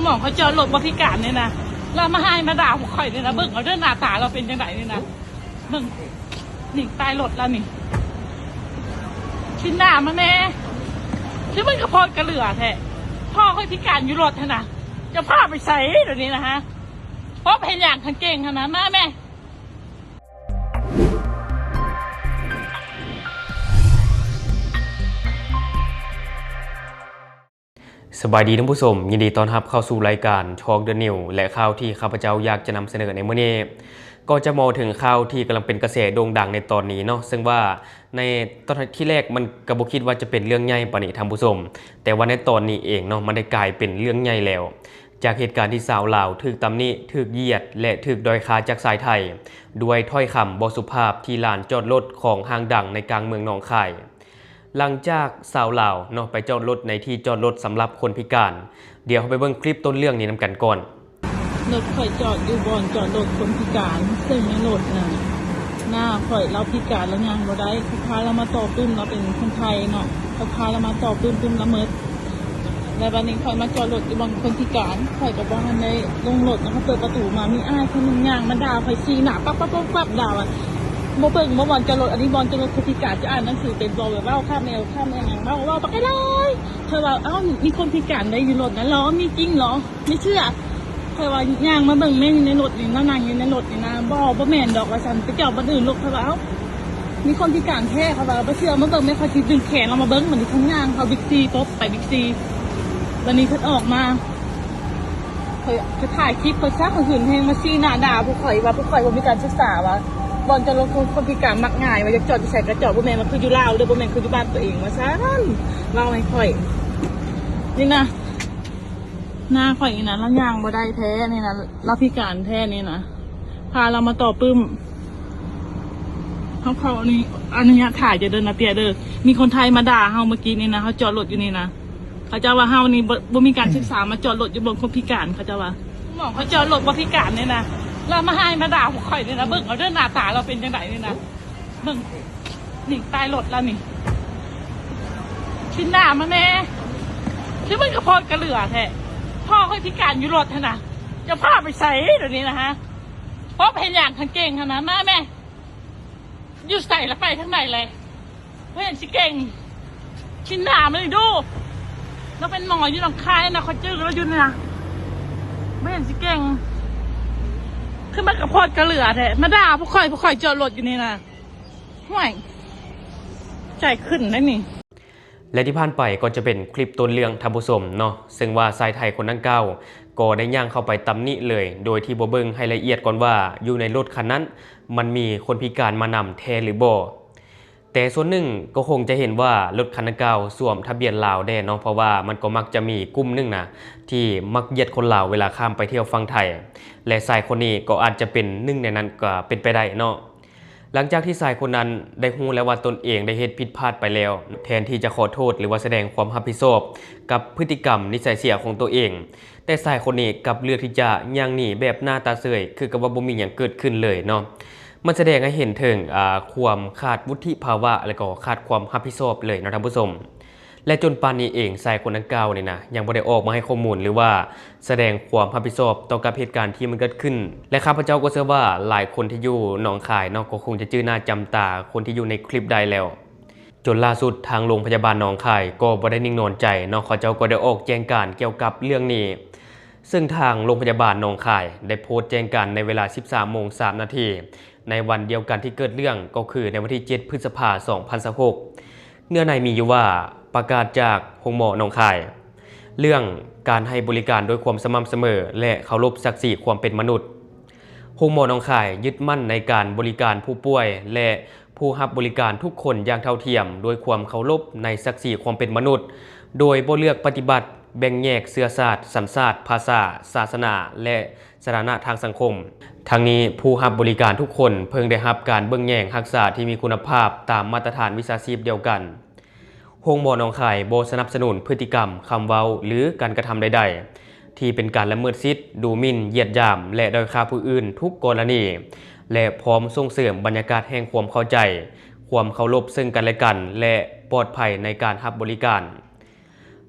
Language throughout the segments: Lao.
ຂອງເຂົາຈອດລົດບໍລິການນີ້ນະ ລາວມາຮ້າຍມາດ່າພວກຂ້ອຍນີ້ນະ. ເບິ່ງເອົາເດີ ໜ້າຕາລາວເປັນຈັ່ງໃດນີ້ນະ. ເບິ່ງ ນີ້ ຕາຍລົດລາວນີ້ ຊິໜ້າມາແດ່ ຄືມັນກະໂພດກະເຫຼືອແທ້. ພໍ່ຂ້ອຍພິການຢູ່ລົດຫັ້ນນະ ຈະພາໄປໃສດຽວນີ້ນະ? ຮະ ພໍ່ໄປເຮັດຫຍັງຄັນເກັ່ງຫັ້ນນະ? ມາແມ່. ສະບາຍດີທ່ານຜູ້ຊົມ, ຍິນດີຕ້ອນຮັບເຂົ້າສູ່ລາຍການ Talk the News ແລະ ຂ່າວທີ່ຂ້າພະເຈົ້າຢາກຈະນຳສະເໜີໃນມື້ນີ້ ກໍຈະເວົ້າເຖິງຂ່າວທີ່ກຳລັງເປັນກະແສໂດ່ງດັງໃນຕອນນີ້ເນາະ, ເຊິ່ງວ່າໃນຕອນທີ່ແລກມັນກໍບໍ່ຄິດວ່າຈະເປັນເລື່ອງໃຫຍ່ປານນີ້ທ່ານຜູ້ຊົມ, ແຕ່ວ່າໃນຕອນນີ້ເອງເນາະ ມັນໄດ້ກາຍເປັນເລື່ອງໃຫຍ່ແລ້ວ ຈາກເຫດການທີ່ສາວລາວຖືກຕຳໜິ, ຖືກຢຽດ ແລະ ຖືກດ້ອຍຄ່າຈາກຊາຍໄທ ດ້ວຍຖ້ອຍຄຳບໍ່ສຸພາບທີ່ລານຈອດລົດຂອງຫ້າງດັງໃນກາງເມືອງໜອງຄາຍ. ຫຼັງຈາກສາວລາວເນາະ ໄປຈອດລົດໃນທີ່ຈອດລົດສຳລັບຄົນພິການ, ດຽວເຮົາໄປເບິ່ງຄລິບຕົ້ນເລື່ອງນີ້ນຳກັນກ່ອນ. ລົດຂ້ອຍຈອດຢູ່ບ່ອນຈອດລົດຄົນພິການ, ເຊິ່ງໃນລົດນັ້ນ ນ້າຂ້ອຍລາວພິການ ລາວຍ່າງບໍ່ໄດ້. ເຂົາພາລາວມາຕໍ່ປຶ້ມ, ລາວເປັນຄົນໄທເນາະ, ເຂົາພາລາວມາຕໍ່ປຶ້ມ, ປຶ້ມລາວໝົດ. ແລ້ວບາດນີ້ຂ້ອຍມາຈອດລົດຢູ່ບ່ອນຄົນພິການ, ຂ້ອຍກໍບໍ່ທັນໄດ້ລົງລົດເນາະ, ເຂົາເປີດປະຕູມາ, ມີອ້າຍຄົນໜຶ່ງຍ່າງມາດ່າຂ້ອຍຊີ້ໜ້າ ປັບໆໆໆ ດ່າວ່າ ບໍ່ເບິ່ງບໍ່ບ່ອນຈອດລົດ, ອັນນີ້ບ່ອນຈອດລົດຄົນພິການ, ຈະອ່ານໜັງສືເປັນບໍ່? ແບບເວົ້າຄຳແນວຄຳແນວຫຍັງ ເວົ້າ ເວົ້າປາກກະໄດ້. ຂ້ອຍວ່າ ເອົ້າ ມີຄົນພິການໄດ້ຢູ່ລົດນັ້ນເຫລອ? ມີຈິງເຫລອ? ມີເຊື່ອ. ຂ້ອຍວ່າຍ່າງມາເບິ່ງແມ່ນຢູ່ໃນລົດນີ້ນະ, ນັ່ງຢູ່ໃນລົດນີ້ນະ. ບໍ່ ບໍ່ແມ່ນດອກວ່າຊັ້ນ, ໄປຈອດບ່ອນອື່ນໂລດ. ຂ້ອຍວ່າ ເອົ້າ ມີຄົນພິການແທ້, ຂ້ອຍວ່າ ບໍ່ເຊື່ອມາເບິ່ງແມ່, ຂ້ອຍຊິດຶງແຂນລາວມາເບິ່ງ. ບາດນີ້ເພິ່ນຍ່າງເຂົ້າບິກຊີ, ປົບໄປບິກຊີ, ບາດນີ້ເພິ່ນອອກມາ. ຂ້ອຍ ຂ້ອຍຖ່າຍຄລິບ ຂ້ອຍຊັກ ຂ້ອຍຫຶງແຮງ ມາຊີ້ໜ້າດ່າພວກຂ້ອຍວ່າ ພວກຂ້ອຍບໍ່ມີການສຶກສາ ວ່າບ່ອນຈອດລົດຄົນ ຄົນພິການມັກງ່າຍ ວ່າຢາກຈອດຢູ່ໃສກໍຈອດ, ບໍ່ແມ່ນວ່າຄືຢູ່ລາວເດີ, ບໍ່ແມ່ນຄືຢູ່ບ້ານຕົວເອງ ວ່າຊັ້ນ ເວົ້າໃຫ້ຂ້ອຍ. ນີ້ນະ ນ້າຂ້ອຍນີ້ນະ ລາວຍ່າງບໍ່ໄດ້ແທ້ນີ້ນະ, ລາວພິການແທ້ນີ້ນະ, ພາລາວມາຕໍ່ປຶ້ມ. ເຮົາຂໍອະນຸ ອະນຸຍາດຖ່າຍເຈົ້າເດີ ນາເຕ້ຍເດີ. ມີຄົນໄທມາດ່າເຮົາເມື່ອກີ້ນີ້ນະ, ເຮົາຈອດລົດຢູ່ນີ້ນະ. ເຂົາເຈົ້າວ່າເຮົານີ້ບໍ່ ບໍ່ມີການສຶກສາ ມາຈອດລົດຢູ່ບ່ອນຄົນພິການ, ເຂົາເຈົ້າວ່າ. ໝໍເຂົາຈອດລົດບໍລິການນີ້ນະ ລາວມາຮ້າຍມາດ່າພວກຂ້ອຍນີ້ນະ. ເບິ່ງເອົາເດີ ໜ້າຕາລາວເປັນຈັ່ງໃດນີ້ນະ. ເບິ່ງ ນີ້ ຕາຍລົດລາວນີ້ ຊິໜ້າມາແດ່ ຄືມັນກະໂພດກະເຫຼືອແທ້. ພໍ່ຂ້ອຍພິການຢູ່ລົດຫັ້ນນະ ຈະພາໄປໃສດຽວນີ້ນະ? ຮະ ພໍ່ໄປເຮັດຫຍັງຄັນເກັ່ງຫັ້ນນະ? ມາແມ່. ຢູ່ໃສລະ ໄປທາງໃດແລະ? ບໍ່ເຫັນຊິເກັ່ງ ຊິໜ້າມານີ້ດູ. ລາວເປັນໝໍຢູ່ໜອງຄາຍນະ, ຂ້ອຍຈື່ລາວຢູ່ນີ້ນະ. ບໍ່ເຫັນຊິເກັ່ງ ຄືມັນກະໂພດກະເຫຼືອແທ້ ມາດ່າພວກຂ້ອຍ, ພວກຂ້ອຍຈອດລົດຢູ່ນີ້ນະ. ຫ້ວຍ ໃຈຂຶ້ນໄດ໋ນີ້. ແລະທີ່ຜ່ານໄປກໍຈະເປັນຄລິບຕົ້ນເລື່ອງທ່ານຜູ້ຊົມເນາະ, ເຊິ່ງວ່າຊາຍໄທຄົນດັ່ງກ່າວກໍໄດ້ຍ່າງເຂົ້າໄປຕຳໜິເລີຍ ໂດຍທີ່ບໍ່ເບິ່ງໃຫ້ລະອຽດກ່ອນວ່າ ຢູ່ໃນລົດຄັນນັ້ນມັນມີຄົນພິການມານຳແທ້ຫຼືບໍ່. ແຕ່ສ່ວນໜຶ່ງກໍຄົງຈະເຫັນວ່າລົດຄັນດັ່ງກ່າວສວມທະບຽນລາວແດ່ເນາະ, ເພາະວ່າມັນກໍມັກຈະມີກຸ່ມໜຶ່ງນະ ທີ່ມັກຢຽດຄົນລາວເວລາຂ້າມໄປທ່ຽວຝັ່ງໄທ ແລະຊາຍຄົນນີ້ກໍອາດຈະເປັນໜຶ່ງໃນນັ້ນກໍເປັນໄປໄດ້ເນາະ. ຫຼັງຈາກທີ່ຊາຍຄົນນັ້ນໄດ້ຮູ້ແລ້ວວ່າຕົນເອງໄດ້ເຮັດຜິດພາດໄປແລ້ວ, ແທນທີ່ຈະຂໍໂທດ ຫຼືວ່າສະແດງຄວາມຮັບຜິດຊອບກັບພຶດຕິກຳນິໄສເສຍຂອງຕົວເອງ, ແຕ່ຊາຍຄົນນີ້ກັບເລືອກທີ່ຈະຍ່າງໜີແບບໜ້າຕາເສີຍ ຄືກັບວ່າບໍ່ມີຫຍັງເກີດຂຶ້ນເລີຍເນາະ. ມັນສະແດງໃຫ້ເຫັນເຖິງ ອາ ຄວາມຂາດວຸດທິພາວະ ແລະກໍຂາດຄວາມຮັບຜິດຊອບເລີຍເນາະທ່ານຜູ້ຊົມ. ແລະຈົນປານນີ້ເອງ ຊາຍຄົນດັ່ງກ່າວນີ້ນະ ຍັງບໍ່ໄດ້ອອກມາໃຫ້ຂໍ້ມູນ ຫຼືວ່າສະແດງຄວາມຮັບຜິດຊອບຕໍ່ກັບເຫດການທີ່ມັນເກີດຂຶ້ນ. ແລະຂ້າພະເຈົ້າກໍເຊື່ອວ່າຫຼາຍຄົນທີ່ຢູ່ໜອງຄາຍເນາະ ກໍຄົງຈະຈື່ໜ້າຈຳຕາຄົນທີ່ຢູ່ໃນຄລິບໄດ້ແລ້ວ. ຈົນລ່າສຸດທາງໂລງພະຍາບານໜອງຄາຍກໍບໍ່ໄດ້ນິ່ງນອນໃຈເນາະ, ເຂົາເຈົ້າກໍໄດ້ອອກແຈ້ງການກ່ຽວກັບເລື່ອງນີ້. ເຊິ່ງທາງໂລງພະຍາບານໜອງຄາຍໄດ້ໂພສແຈ້ງການໃນເວລາສິບສາມໂມງສາມນາທີ ໃນວັນດຽວກັນທີ່ເກີດເລື່ອງ ກໍຄືໃນວັນທີເຈັດ ພຶດສະພາ ສອງພັນຊາວຫົກ. ເນື້ອໃນມີຢູ່ວ່າ ປະກາດຈາກໂຮງໝໍໜອງຄາຍ ເລື່ອງການໃຫ້ບໍລິການດ້ວຍຄວາມສະໝ່ຳສະເໝີ ແລະ ເຄົາລົບສັກສີຄວາມເປັນມະນຸດ. ໂຮງໝໍໜອງຄາຍຍຶດໝັ້ນໃນການບໍລິການຜູ້ປ່ວຍ ແລະ ຜູ້ຮັບບໍລິການທຸກຄົນຢ່າງເທົ່າທຽມ ດ້ວຍຄວາມເຄົາລົບໃນສັກສີຄວາມເປັນມະນຸດ ໂດຍບໍ່ເລືອກປະຕິບັດ ແບ່ງແຍກເຊື້ອຊາດ, ສັນຊາດ, ພາສາ, ສາສະໜາ ແລະ ສະຖານະທາງສັງຄົມ. ທັງນີ້, ຜູ້ຮັບບໍລິການທຸກຄົນເພິ່ງໄດ້ຮັບການເບິ່ງແຍງຮັກສາທີ່ມີຄຸນນະພາບຕາມມາດຕະຖານວິຊາຊີບດຽວກັນ. ໂຮງໝໍໜອງຄາຍບໍ່ສະໜັບສະໜູນພຶດຕິກຳ, ຄຳເວົ້າ ຫຼື ການກະທຳໃດໆ ທີ່ເປັນການລະເມີດສິດ, ດູໝິ່ນ, ຢຽດຫຍາມ ແລະ ດ້ອຍຄ່າຜູ້ອື່ນທຸກກໍລະນີ ແລະ ພ້ອມສົ່ງເສີມບັນຍາກາດແຫ່ງຄວາມເຂົ້າໃຈ, ຄວາມເຄົາລົບເຊິ່ງກັນແລະກັນ ແລະ ປອດໄພໃນການຮັບບໍລິການ.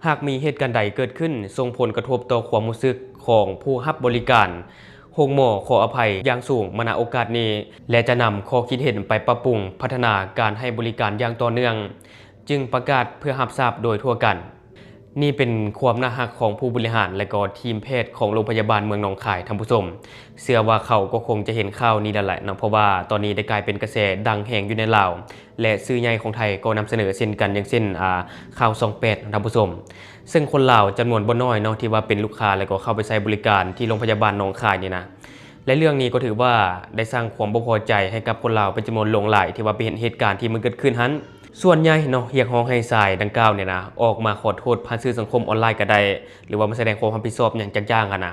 ຫາກມີເຫດການໃດເກີດຂຶ້ນ ສົ່ງຜົນກະທົບຕໍ່ຄວາມຮູ້ສຶກຂອງຜູ້ຮັບບໍລິການໂຮງໝໍ ຂໍອະໄພຢ່າງສູງມາ ນະ ໂອກາດນີ້ ແລະ ຈະນຳຂໍ້ຄິດເຫັນໄປປັບປຸງພັດທະນາການໃຫ້ບໍລິການຢ່າງຕໍ່ເນື່ອງ ຈຶ່ງປະກາດເພື່ອຮັບຊາບໂດຍທົ່ວກັນ. ນີ້ເປັນຄວາມໜ້າຮັກຂອງຜູ້ບໍລິຫານ ແລະ ກໍທີມແພດຂອງໂລງພະຍາບານເມືອງໜອງຄາຍ ທ່ານຜູ້ຊົມ. ເຊື່ອວ່າເຂົາກໍຄົງຈະເຫັນຂ່າວນີ້ແລ້ວແຫຼະເນາະ ເພາະວ່າຕອນນີ້ໄດ້ກາຍເປັນກະແສດັງແຮງຢູ່ໃນລາວ ແລະ ສື່ໃຫຍ່ຂອງໄທກໍນຳສະເໜີເຊັ່ນກັນ ຢ່າງເຊັ່ນ ອາ ຂ່າວຊ່ອງແປດ ທ່ານຜູ້ຊົມ. ເຊິ່ງຄົນລາວຈຳນວນບໍ່ນ້ອຍເນາະ ທີ່ວ່າເປັນລູກຄ້າ ແລ້ວກໍເຂົ້າໄປໃຊ້ບໍລິການທີ່ໂລງພະຍາບານໜອງຄາຍນີ້ນະ ແລະ ເລື່ອງນີ້ກໍຖືວ່າໄດ້ສ້າງຄວາມບໍ່ພໍໃຈໃຫ້ກັບຄົນລາວເປັນຈຳນວນຫຼວງຫຼາຍ ທີ່ວ່າໄປເຫັນເຫດການທີ່ມັນເກີດຂຶ້ນຫັ້ນ. ສ່ວນໃຫຍ່ເນາະ ຮຽກຮ້ອງໃຫ້ຊາຍດັ່ງກ່າວນີ້ນະ ອອກມາຂໍໂທດຜ່ານສື່ສັງຄົມອອນລາຍກໍໄດ້ ຫຼືວ່າມາສະແດງຄວາມຮັບຜິດຊອບຫຍັງຈັກຢ່າງຫັ້ນນະ.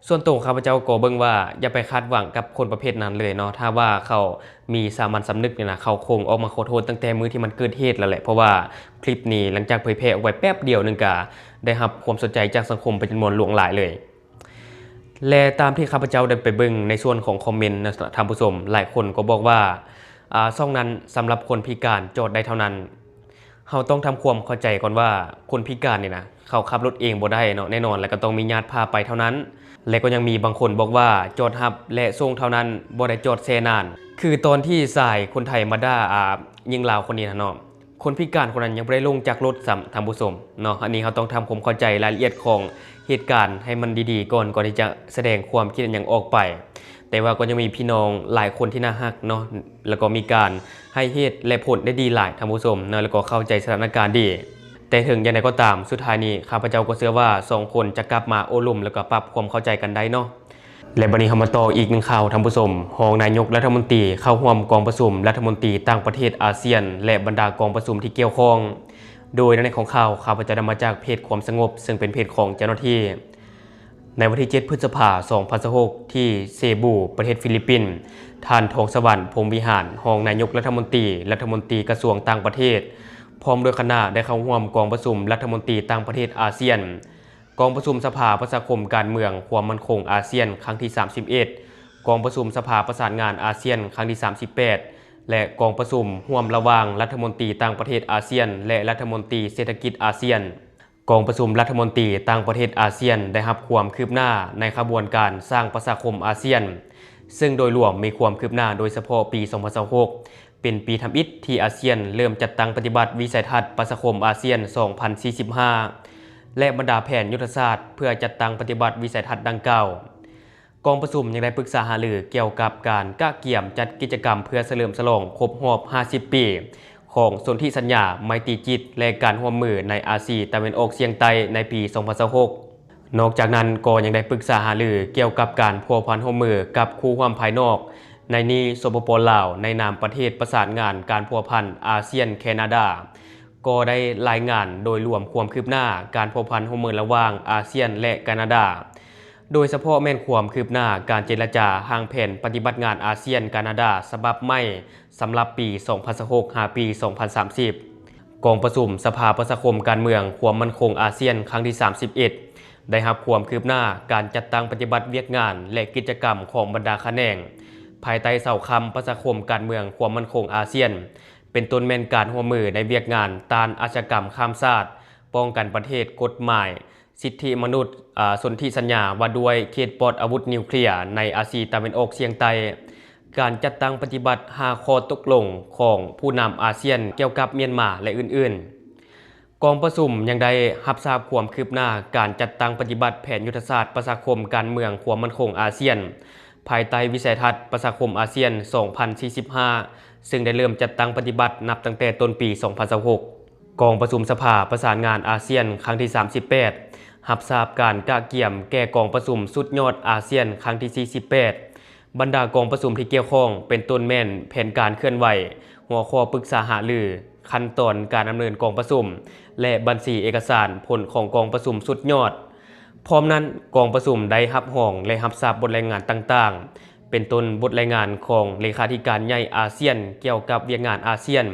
ສ່ວນໂຕຂ້າພະເຈົ້າກໍເບິ່ງວ່າຢ່າໄປຄາດຫວັງກັບຄົນປະເພດນັ້ນເລີຍເນາະ ຖ້າວ່າເຂົາມີສາມັນສຳນຶກນີ້ນະ ເຂົາຄົງອອກມາຂໍໂທດຕັ້ງແຕ່ມື້ທີ່ມັນເກີດເຫດແລ້ວແຫຼະ ເພາະວ່າຄລິບນີ້ຫຼັງຈາກເຜີຍແຜ່ອອກໄປແປັບດຽວໜຶ່ງ ກະໄດ້ຮັບຄວາມສົນໃຈຈາກສັງຄົມເປັນຈຳນວນຫຼວງຫຼາຍເລີຍ. ແລະ ຕາມທີ່ຂ້າພະເຈົ້າໄດ້ໄປເບິ່ງໃນສ່ວນຂອງຄອມເມັນນະ ທ່ານຜູ້ຊົມ ຫຼາຍຄົນກໍບອກວ່າ ອາ ຊ່ອງນັ້ນສຳລັບຄົນພິການຈອດໄດ້ເທົ່ານັ້ນ. ເຮົາຕ້ອງທຳຄວາມເຂົ້າໃຈກ່ອນວ່າ ຄົນພິການນີ້ນະ ເຂົາຂັບລົດເອງບໍ່ໄດ້ເນາະ ແນ່ນອນ ແລະ ກໍຕ້ອງມີຍາດພາໄປເທົ່ານັ້ນ. ແລະ ກໍຍັງມີບາງຄົນບອກວ່າ ຈອດຮັບ ແລະ ສົ່ງເທົ່ານັ້ນ ບໍ່ໄດ້ຈອດແຊ່ນານ. ຄືຕອນທີ່ຊາຍຄົນໄທມາດ່າ ອາ ຍິງລາວຄົນນີ້ນະເນາະ ຄົນພິການຄົນນັ້ນຍັງບໍ່ໄດ້ລົງຈາກລົດຊ້ຳ ທ່ານຜູ້ຊົມເນາະ. ອັນນີ້ເຮົາຕ້ອງທຳຄວາມເຂົ້າໃຈລາຍລະອຽດຂອງເຫດການໃຫ້ມັນດີໆກ່ອນ ກ່ອນທີ່ຈະສະແດງຄວາມຄິດຫຍັງອອກໄປ. ແຕ່ວ່າກໍຍັງມີພີ່ນ້ອງຫຼາຍຄົນທີ່ໜ້າຮັກເນາະ ແລ້ວກໍມີການໃຫ້ເຫດ ແລະ ຜົນໄດ້ດີຫຼາຍ ທ່ານຜູ້ຊົມເນາະ ແລ້ວກໍເຂົ້າໃຈສະຖານະການດີ. ແຕ່ເຖິງຢ່າງໃດກໍຕາມ ສຸດທ້າຍນີ້ ຂ້າພະເຈົ້າກໍເຊື່ອວ່າສອງຄົນຈະກັບມາໂອ້ລົມ ແລ້ວກໍປັບຄວາມເຂົ້າໃຈກັນໄດ້ເນາະ. ແລະ ບັດນີ້ເຮົາມາຕໍ່ອີກໜຶ່ງຂ່າວ ທ່ານຜູ້ຊົມ. ຮອງນາຍົກລັດຖະມົນຕີເຂົ້າຮ່ວມກອງປະຊຸມລັດຖະມົນຕີຕ່າງປະເທດອາຊຽນ ແລະ ບັນດາກອງປະຊຸມທີ່ກ່ຽວຂ້ອງ. ໂດຍໃນຂອງຂ່າວ ຂ້າພະເຈົ້າໄດ້ມາຈາກເພຈຄວາມສະຫງົບ ເຊິ່ງເປັນເພຈຂອງເຈົ້າໜ້າທີ່. ໃນວັນທີເຈັດ ພຶດສະພາ ສອງພັນຊາວຫົກ ທີ່ເຊບູ ປະເທດຟີລິບປິນ, ທ່ານ ທອງສະຫວັນ ພົມວິຫານ ຮອງນາຍົກລັດຖະມົນຕີ, ລັດຖະມົນຕີກະຊວງຕ່າງປະເທດ ພ້ອມດ້ວຍຄະນະ ໄດ້ເຂົ້າຮ່ວມກອງປະຊຸມລັດຖະມົນຕີຕ່າງປະເທດອາຊຽນ, ກອງປະຊຸມສະພາປະຊາຄົມການເມືອງຄວາມໝັ້ນຄົງອາຊຽນ ຄັ້ງທີສາມສິບເອັດ, ກອງປະຊຸມສະພາປະສານງານອາຊຽນ ຄັ້ງທີສາມສິບແປດ ແລະ ກອງປະຊຸມຮ່ວມລະຫວ່າງລັດຖະມົນຕີຕ່າງປະເທດອາຊຽນ ແລະ ລັດຖະມົນຕີເສດຖະກິດອາຊຽນ. ກອງປະຊຸມລັດຖະມົນຕີຕ່າງປະເທດອາຊຽນໄດ້ຮັບຄວາມຄືບໜ້າໃນຂະບວນການສ້າງປະຊາຄົມອາຊຽນ, ເຊິ່ງໂດຍລວມມີຄວາມຄືບໜ້າ ໂດຍສະເພາະປີສອງພັນຊາວຫົກ ເປັນປີທຳອິດທີ່ອາຊຽນເລີ່ມຈັດຕັ້ງປະຕິບັດວິໄສທັດປະຊາຄົມອາຊຽນສອງພັນສີ່ສິບຫ້າ ແລະ ບັນດາແຜນຍຸດທະສາດເພື່ອຈັດຕັ້ງປະຕິບັດວິໄສທັດດັ່ງກ່າວ. ກອງປະຊຸມຍັງໄດ້ປຶກສາຫາລືກ່ຽວກັບການກະກຽມຈັດກິດຈະກຳເພື່ອສະເຫຼີມສະຫຼອງຄົບຮອບຫ້າສິບປີຂອງສົນທິສັນຍາໄມຕີຈິດ ແລະ ການຮ່ວມມືໃນອາຊີຕາເວັນອອກສຽງໃຕ້ໃນປີສອງພັນຊາວຫົກ. ນອກຈາກນັ້ນກໍຍັງໄດ້ປຶກສາຫາລືກ່ຽວກັບການພົວພັນຮ່ວມມືກັບຄູ່ຮ່ວມພາຍນອກ, ໃນນີ້ ສປປ ລາວ ໃນນາມປະເທດປະສານງານການພົວພັນອາຊຽນ-ແຄນາດາ ກໍໄດ້ລາຍງານໂດຍລວມຄວາມຄືບໜ້າການພົວພັນຮ່ວມມືລະຫວ່າງອາຊຽນ ແລະ ການາດາ, ໂດຍສະເພາະແມ່ນຄວາມຄືບໜ້າການເຈລະຈາຮ່າງແຜນປະຕິບັດງານອາຊຽນ-ການາດາສະບັບໃໝ່ ສຳລັບປີສອງພັນຊາວຫົກ ຫາປີສອງພັນສາມສິບ. ກອງປະຊຸມສະພາປະຊາຄົມການເມືອງຄວາມໝັ້ນຄົງອາຊຽນ ຄັ້ງທີສາມສິບເອັດ ໄດ້ຮັບຄວາມຄືບໜ້າການຈັດຕັ້ງປະຕິບັດວຽກງານ ແລະ ກິດຈະກຳຂອງບັນດາຂະແໜງ ພາຍໃຕ້ເສົາຄ້ຳປະຊາຄົມການເມືອງຄວາມໝັ້ນຄົງອາຊຽນ, ເປັນຕົ້ນແມ່ນການຮ່ວມມືໃນວຽກງານຕ້ານອາຊະຍາກຳຂ້າມຊາດ, ປ້ອງກັນປະເທດ, ກົດໝາຍ ສິດທິມະນຸດ, ອາ, ສົນທິສັນຍາວ່າດ້ວຍເຂດປອດອາວຸດນິວເຄລຍໃນອາຊີຕາເວັນອອກສຽງໃຕ້, ການຈັດຕັ້ງປະຕິບັດຫ້າຂໍ້ຕົກລົງຂອງຜູ້ນຳອາຊຽນກ່ຽວກັບມຽນມາ ແລະ ອື່ນໆ. ກອງປະຊຸມຍັງໄດ້ຮັບຊາບຄວາມຄືບໜ້າການຈັດຕັ້ງປະຕິບັດແຜນຍຸດທະສາດປະຊາຄົມການເມືອງຄວາມໝັ້ນຄົງອາຊຽນ ພາຍໃຕ້ວິໄສທັດປະຊາຄົມອາຊຽນສອງພັນສີ່ສິບຫ້າ ເຊິ່ງໄດ້ເລີ່ມຈັດຕັ້ງປະຕິບັດນັບຕັ້ງແຕ່ຕົ້ນປີສອງພັນຊາວຫົກ. ກອງປະຊຸມສະພາປະສານງານອາຊຽນຄັ້ງທີສາມສິບແປດ ຮັບຊາບການກະກຽມແກ່ກອງປະຊຸມສຸດຍອດອາຊຽນຄັ້ງທີສີ່ສິບແປດ. ບັນດາກອງປະຊຸມທີ່ກ່ຽວຂ້ອງ ເປັນຕົ້ນແມ່ນແຜນການເຄື່ອນໄຫວ, ຫົວຂໍ້ປຶກສາຫາລື, ຂັ້ນຕອນການດຳເນີນກອງປະຊຸມ ແລະ ບັນຊີເອກະສານຜົນຂອງກອງປະຊຸມສຸດຍອດ. ພ້ອມນັ້ນ, ກອງປະຊຸມໄດ້ຮັບຮອງ ແລະ ຮັບຊາບບົດລາຍງານຕ່າງໆ ເປັນຕົ້ນບົດລາຍງານຂອງເລຂາທິການໃຫຍ່ອາຊຽນກ່ຽວກັບວຽກງານອາຊຽນ,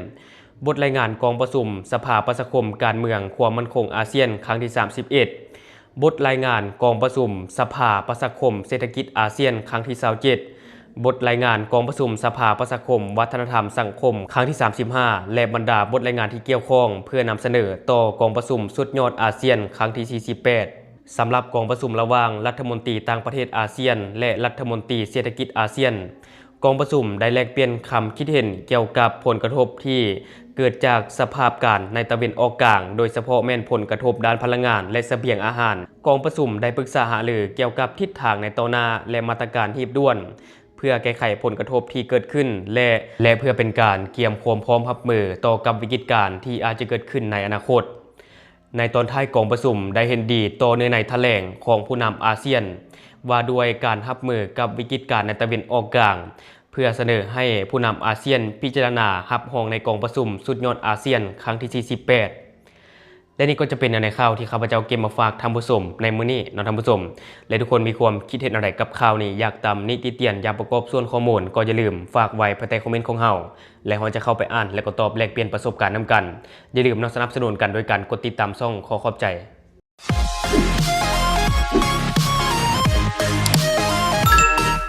ບົດລາຍງານກອງປະຊຸມສະພາປະຊາຄົມການເມືອງຄວາມໝັ້ນຄົງອາຊຽນຄັ້ງທີສາມສິບເອັດ, ບົດລາຍງານກອງປະຊຸມສະພາປະຊາຄົມເສດຖະກິດອາຊຽນຄັ້ງທີຊາວເຈັດ, ບົດລາຍງານກອງປະຊຸມສະພາປະຊາຄົມ ວັດທະນະທຳ ສັງຄົມ ຄັ້ງທີສາມສິບຫ້າ ແລະ ບັນດາບົດລາຍງານທີ່ກ່ຽວຂ້ອງ ເພື່ອນຳສະເໜີຕໍ່ກອງປະຊຸມສຸດຍອດອາຊຽນຄັ້ງທີສີ່ສິບແປດ ສຳລັບກອງປະຊຸມລະຫວ່າງລັດຖະມົນຕີຕ່າງປະເທດອາຊຽນ ແລະ ລັດຖະມົນຕີເສດຖະກິດອາຊຽນ. ກອງປະຊຸມໄດ້ແລກປ່ຽນຄຳຄິດເຫັນກ່ຽວກັບຜົນກະທົບທີ່ເກີດຈາກສະພາບການໃນຕາເວັນອອກກາງ, ໂດຍສະເພາະແມ່ນຜົນກະທົບດ້ານພະລັງງານ ແລະ ສະບຽງອາຫານ. ກອງປະຊຸມໄດ້ປຶກສາຫາລືກ່ຽວກັບທິດທາງໃນຕໍ່ໜ້າ ແລະ ມາດຕະການຮີບດ່ວນ ເພື່ອແກ້ໄຂຜົນກະທົບທີ່ເກີດຂຶ້ນ ແລະ ແລະ ເພື່ອເປັນການກຽມຄວາມພ້ອມຮັບມືຕໍ່ກັບວິກິດການທີ່ອາດຈະເກີດຂຶ້ນໃນອະນາຄົດ. ໃນຕອນທ້າຍກອງປະຊຸມໄດ້ເຫັນດີຕໍ່ເນື້ອໃນຖະແຫຼງຂອງຜູ້ນຳອາຊຽນ ວ່າດ້ວຍການຮັບມືກັບວິກິດການໃນຕາເວັນອອກກາງ ເພື່ອສະເໜີໃຫ້ຜູ້ນຳອາຊຽນພິຈາລະນາຮັບຮອງໃນກອງປະຊຸມສຸດຍອດອາຊຽນຄັ້ງທີສີ່ສິບແປດ. ແລະ ນີ້ກໍຈະເປັນແນວໃນຂ່າວທີ່ຂ້າພະເຈົ້າເກັບມາຝາກທ່ານຜູ້ຊົມໃນມື້ນີ້ເນາະທ່ານຜູ້ຊົມ. ແລະ ທຸກຄົນມີຄວາມຄິດເຫັນແນວໃດກັບຂ່າວນີ້? ຢາກຕຳໜິຕິຕຽນ ຢາກປະກອບສ່ວນຂໍ້ມູນ ກໍຢ່າລືມຝາກໄວ້ພາຍໃຕ້ຄອມເມັນຂອງເຮົາ ແລະ ເຮົາຈະເຂົ້າໄປອ່ານ ແລະ ກໍຕອບແລກປ່ຽນປະສົບການນຳກັນ. ຢ່າລືມເນາະ ສະໜັບສະໜູນກັນໂດຍການກົດຕິດຕາມຊ່ອງ. ຂໍຂອບໃຈ.